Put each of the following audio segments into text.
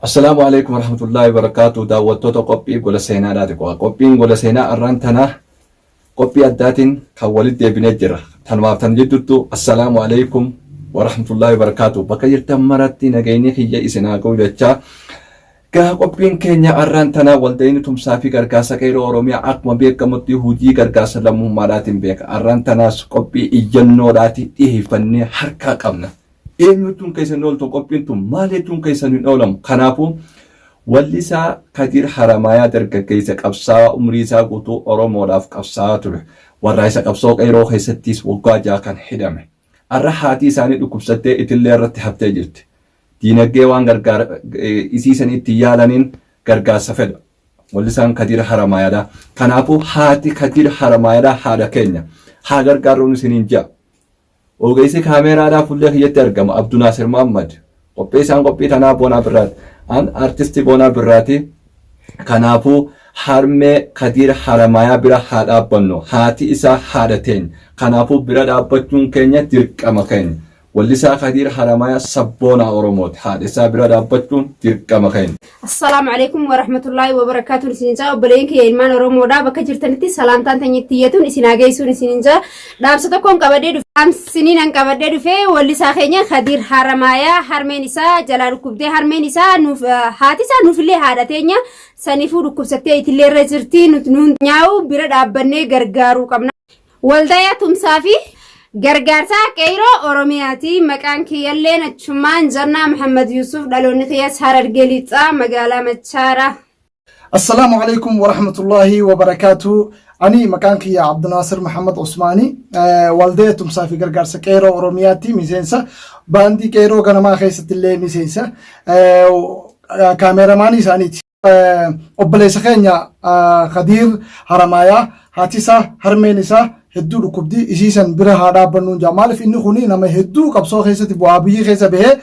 Assalaamu alaikum warahmatullaahi wabarakaatu. Daawwattoota qophii gola seenaadhaati qo'a. Qophiin gola seenaa arraan tana qophii addaatiin kan walitti deebinee jira. Tanumaaf tan jidduttu assalaamu alaikum warahmatullaahi wabarakaatu. Bakka jirtan maratti nageenyi kiyya isin haa ga'u jechaa. Gaa qophiin keenya arraan tana waldayni tumsaa fi gargaarsa qeeroo Oromiyaa akkuma beekamutti hojii gargaarsa lammummaadhaatiin beeka. Arraan tanaas qophii iyyannoodhaati dhiyeeffannee harkaa qabna. Eenyu jechuun keessan hin ooltu, qophiin tun maal jechuun keessan hin oolamu. Kanaafuu wallisaa Kadiir Haramaayaa dargaggeessa qabsaa'aa umrii isaa guutuu Oromoodhaaf qabsaa'aa ture. Warraaqsa qabsoo qeeroo keessattis waggaa 6 kan hidhame. Arra haatii isaanii dhukkubsattee itillee irratti haftee jirti. Diinagdee waan gargaar isii sanii ittiin yaalaniin gargaarsa fedha. Wallisaan Kadiir Haramaayaadha. Kanaafuu haati Kadiir Haramaayaadha haadha keenya. Haa gargaarruun isiniin ja'a. Ogeessi kaameeraadhaa fuullee kiyyatti argama Abdunaasir Muhammad. Qopheessaan qophii tanaa Boonaa Birraati. An artisti Boonaa Birraati. Kanaafuu harmee Kadiir Haramaayaa bira haa dhaabbannu. Haati isaa haadha teenya. Kanaafuu bira dhaabbachuun keenya dirqama keenya. Wallisaa Kadiir Haramaayaa sabboonaa Oromooti. Haadha isaa bira dhaabbachuun dirqama keenya. Assalaamu alaikum warahmatullaahi wabarakaatuun isin jaa obboleeyyan kiyya ilmaan Oromoodha bakka jirtanitti salaamtaan tanya itti iyyatuun isin haa geessuun isin jaa dhaamsa tokkoon qabadhee dhufe dhaamsiniin an qabadhee dhufe wallisaa keenya Kadiir Haramaayaa harmeen isaa jalaa dhukkubdee harmeen isaa nuuf haati isaa nuufillee haadha teenya saniifuu dhukkubsattee itillee irra jirti nuun nyaa'u bira dhaabbannee gargaaruu qabna. Waldaya tumsaa fi gargaarsaa qeeyroo Oromiyaati. Maqaan kiyyalleen achumaan Jannaa Muhammad Yusuf, dhaloonni kiyyas Harargee Lixaa magaalaa Machaara. Assalaamu alaikum warahmatullaahi wabarakaatu. Ani maqaan kiyya Abdunaasir Muhammad Usmaani, waldaya tumsaa fi gargaarsa qeeroo Oromiyaatti miseensa, baandii qeeroo ganamaa keessatti illee miseensa, kaameeramaanii isaaniiti. Obboleessa keenya Kadiir Haramaayaa haati isaa harmeen isaa hedduu dhukkubdi, isiisan bira haa dhaabbannuun jaa. Maaliif inni kuni nama hedduu qabsoo keessatti bu'aa biyyi keessa bahee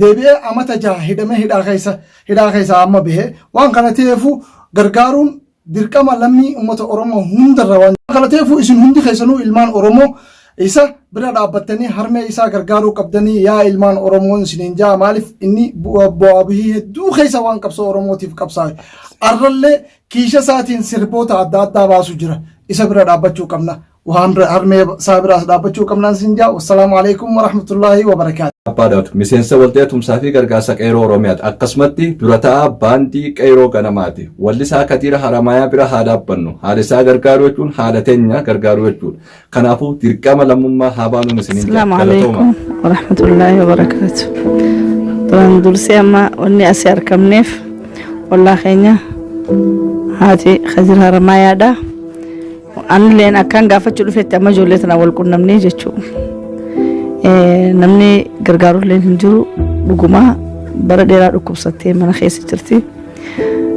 deebi'ee amata 6 hidhamee hidhaa keessa amma bahee, waan kana ta'eefu gargaaruun dirqama lammii uummata Oromoo hundarra. Waan kana ta'eefu isin hundi keessanuu ilmaan Oromoo isa bira dhaabbattanii harmee isaa gargaaruu qabdanii yaa ilmaan Oromoon isiniin jaa. Maaliif inni bu'aa biyyi hedduu keessa waan qabsoo Oromootiif qabsaa'e, arrallee kiisha isaatiin sirboota adda addaa baasu jira. Isa bira dhaabbachuu qabna, waan harmee isaa biraas dhaabbachuu qabnaan isin jaa. Wassalaamu alaikum warahmatullaahi wabarakaatu. Abbaadhaatu miseensa waldaya tumsaa fi gargaarsa qeeroo Oromiyaati. Akkasumatti dura ta'aa baandii qeeroo ganamaati. Wallisaa Kadiir Haramaayaa bira haa dhaabbannu. Haadha isaa gargaaruu jechuun haadha teenya gargaaruu jechuudha. Kanaafuu dirqama lammummaa haa baanuun isiniin jedha. Asalaamu Galatooma. alaikum warahmatullaahi wabarakaatu. Duraan dursee amma wanni asii argamneef ollaa keenya haati Kadiir Haramaayaadha. Anilleen akkaan gaafachuu dhufetti amma ijoollee tana wal qunnamnee jechuudha. Namni gargaarulleen hin jiru, dhugumaa bara dheeraa dhukkubsattee mana keessa jirti.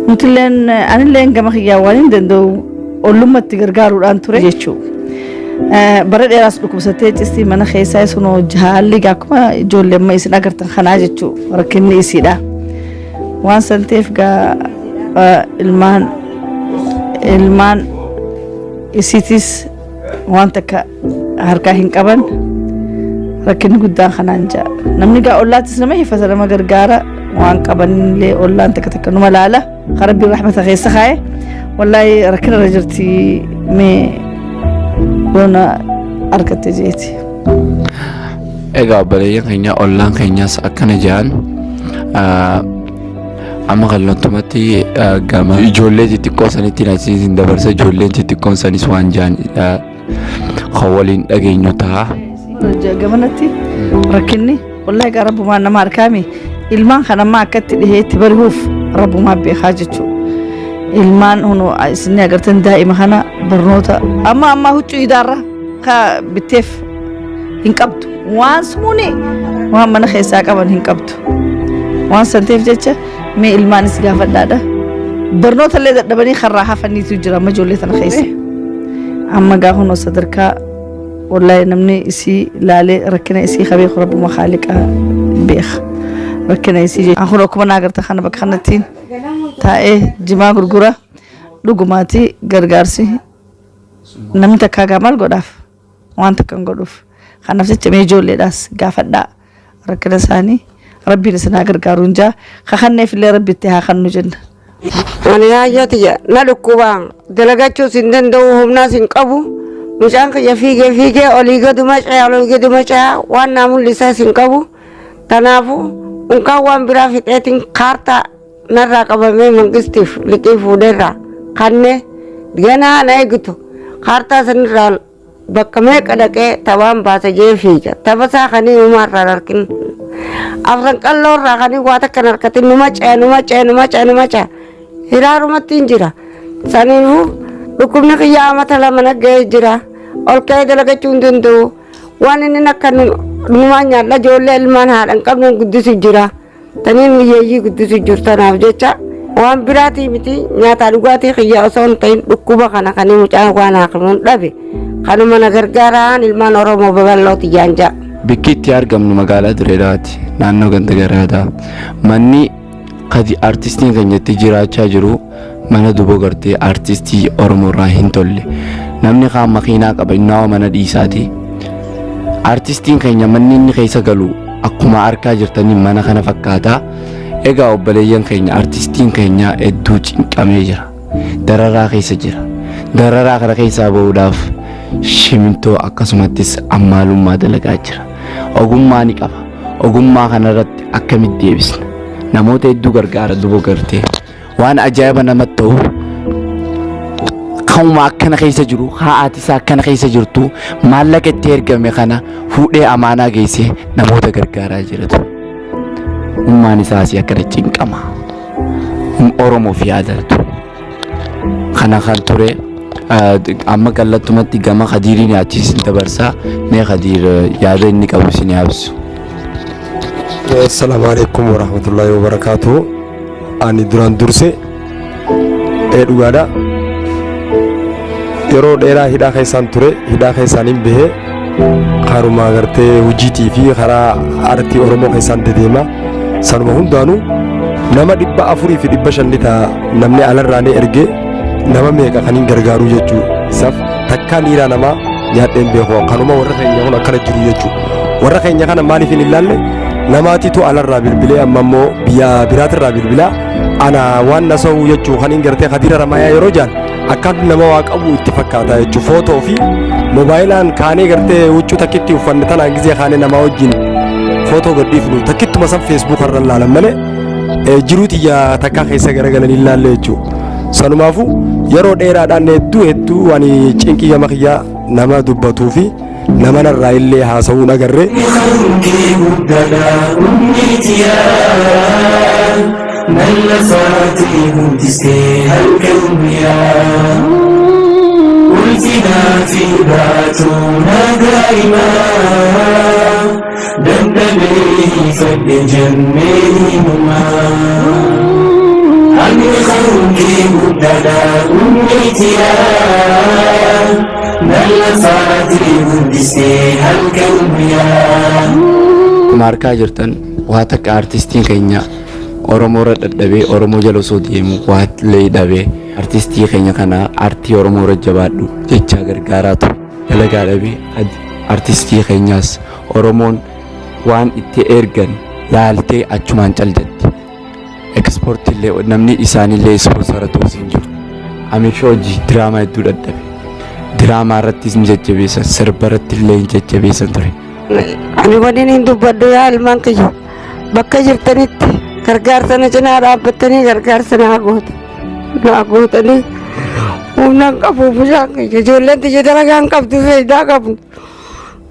Nutilleen anilleen gama kiyyaa waan hin danda'u ollummatti gargaaruudhaan ture jechuudha. Bara dheeraas dhukkubsattee cisti mana keessaa sun haalli akkuma ijoollee amma isin agartan kanaa jechuudha, rakkinni isiidha. Waan san ta'eef gaa ilmaan isiitis waan takka harkaa hin qaban, rakkinni guddaan kanaan jaa. Namni gaa ollaattis nama hifata, nama gargaara, waan qabanillee ollaan takka takka numa laala. Kan rabbiin rahmata keessa kaa'e wallaahi rakkina irra jirti, mee yoona argatte jeeti. Egaa obboleeyyan keenya, ollaan keenyas akkana jedhan. Amma kallattumatti gama ijoollee xixiqqoo sanitti achiin dabarsa. Ijoolleen xixiqqoon sanis waan jedhan kan waliin dhageenyu ta'a. Gamanatti rakkinni wallaahi gaa rabbumaan nama harkaami. Ilmaan kan amma akkatti dhiheetti bari'uuf rabbumaa beekaa jechuudha. Ilmaan hunu isin agartan daa'ima kana barnoota amma amma huccuu idaarra ka bitteef hin qabdu, waan sumuuni waan mana keessaa qaban hin qabdu. Waan san ta'eef jecha mee ilmaanis gaafadhaadha. Barnoota illee dadhabanii karraa hafaniitu jira amma ijoollee tana keessa. Amma gaa hunoo sadarkaa wallaahi namni isii laalee rakkina isii ka beeku rabbuma khaaliqa beeka rakkina isii jechuudha. Kun akkuma naa agartan kana bakka kanatti taa'ee jimaa gurgura. Dhugumaati gargaarsi namni takkaa gaa maal godhaaf, waan takka hin godhuuf. Kanaaf jecha mee ijoolleedhaas gaafadhaa rakkina isaanii. Rabbiin isin haa gargaaruun jaa. Kakanneef illee Rabbi itti haa kannu jenna. Ani yaayyoo tiyya na dhukkuba dalagachuus hin danda'u humnaas hin qabu mucaan kiyya fiigee fiigee olii gaduma ce'a olii gaduma ce'a waan naa mul'isaas hin qabu tanaafu unkaan waan biraa fixeetiin kaartaa narraa qabamee mangistiif liqii fuudheerraa kannee ganaa na eegitu kaartaa sanirraa Bakka meeqa dhaqee taphaan baasa jee fiiga. Tapha isaa kanii uumaa irraa hin arkin. Afran qalloo irraa kanii waa takka hin arkatin numa ce'a numa ce'a numa ce'a numa ce'a. Hiraarumatti hin jira. Saniifuu dhukkubni kiyya amata 2 na ga'ee jira. Ol ka'ee dalagachuu hin danda'u. Waan inni akka numaa nyaadha ijoollee ilmaan haadha hin qabne guddisu jira. Taniin hiyyeeyyii guddisu jiru tanaaf jecha waan biraatii miti nyaataa dhugaatii kiyya osoo hin ta'in dhukkuba kana kan mucaan waan haakimuun dhabe kanuma na gargaaraan ilmaan Oromoo babal'oo tiyyaan ja'a. Bikki itti argamnu magaalaa Dirree Dawaati. Naannoo ganda Garaadaa. Manni kadi artistiin keenya itti jiraachaa jiru mana duboo gartee artistii Oromoo irraa hin tolle. Namni kaan makiinaa qaba innaawaa mana dhiisaati. Artistiin keenya manni inni keessa galu akkuma arkaa jirtanii mana kana fakkaata. Egaa obboleeyyan keenya artistiin keenya hedduu cinqamee jira. Dararaa keessa jira. Dararaa kana keessaa bahuudhaaf shimintoo akkasumattis ammaalummaa dalagaa jira. Ogummaa ni qaba. Ogummaa kanarratti akkamitti deebisna? Namoota hedduu gargaara duba gartee. Waan ajaa'iba namatti ta'u kanuma akkana keessa jiru haati isaa akkana keessa jirtu maallaqa itti ergame kana fuudhee amaanaa geessee namoota gargaaraa jiratu. Ummaan isaas akkana cinqama. Oromoof yaadatu. Kana kan ture amma kallattumatti gama Kadiiriin achi dabarsaa mee Kadiir yaada inni qabu isin yaabsu. Assalaamu alaikum warahmatullahi wabarakaatuh. Ani duraan durse ee dhugaadha. Yeroo dheeraa hidhaa keessaan ture, hidhaa keessaan hin bahee karuma gartee hojiitii fi karaa artii Oromoo keessaan dedeema. Sanuma hundaanuu nama 400 fi 500 ni ta'a namni alarraa ni ergee nama meeqa kan hin gargaaruu jechuu isaaf takkaa niiraa namaa nyaadheen beeku kanuma warra keenya kun akkana jiru jechuu warra keenya kana maaliif hin ilaalle namaatitu alarraa bilbilee amma immoo biyya biraatirraa bilbilaa ana waan na sa'u jechuu kan hin gartee Kadiir Haramayaa yeroo jaan akka nama waa qabu itti fakkaata jechuu footoo fi moobaayilaan kaanee gartee huccuu takkitti uffanne tanaan gizee kaanee namaa wajjin footoo gadhiifnu takkittuma san feesbuuk irra laalan malee jiruu tiyya takkaa keessa garagalanii ilaalle jechuu sanumaafuu yeroo dheeraadhaan hedduu hedduu ani cinqii gama kiyyaa nama dubbatuu fi nama narraa illee haasa'uun agarre. Akkuma argaa jirtan waa takka artistiin keenya Oromoo irra dadhabee Oromoo jala osoo deemu waa illee dhabee artistii keenya kana artii Oromoo irra jabaadhu jechaa gargaaraa ture. Dalagaa dhabee artistii keenyaas Oromoon waan itti ergan laaltee achumaan cal jetti. Ekspoortii illee namni isaanillee ispoonsara ta'us hin jiru. Amiir hojii diraamaa hedduu dadhabe. Diraamaa irrattis ni jajjabeessan sirba irratti illee ni jajjabeessan ture. Ani waliin hin dubbadhu yaa ilmaan kiyya. Bakka jirtanitti gargaarsa na cinaa dhaabbattanii gargaarsa naa goota. Naa gootanii humna hin qabu bishaan kiyya. Ijoolleen tiyya dalagaa hin qabdu faayidaa qabu.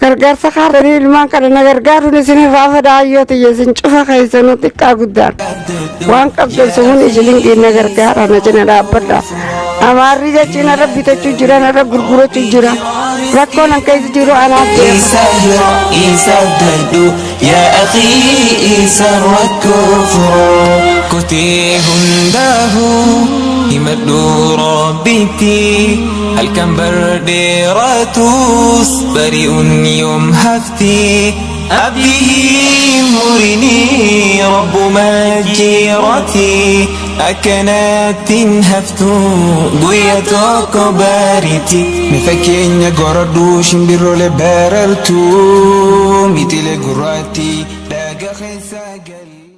Gargaarsa kaartanii ilmaan kana na gargaaruun isin irraa fedha ayyoo tiyya isin cufa keessanuu xiqqaa guddaan. Waan qabdan sumuun ishilingiin na gargaara na cina dhaabbadha. Amaarri jechuun irra bitachuu jira irra gurgurachuu jira. Rakkoon an keessa jiru anaaf beeka. يا أخي إيسى الكفر كتي هنده himadhu rabbitti halkan bardheeratus bari'uun yoom hafti abdii murinii rabbuma jirati akkanattiin haftu guyya tokko bariti. Fakkeenya gorodhuu shimbiroolee barartuu mitilee gurraattii dhagaa. Biyya keessa gal.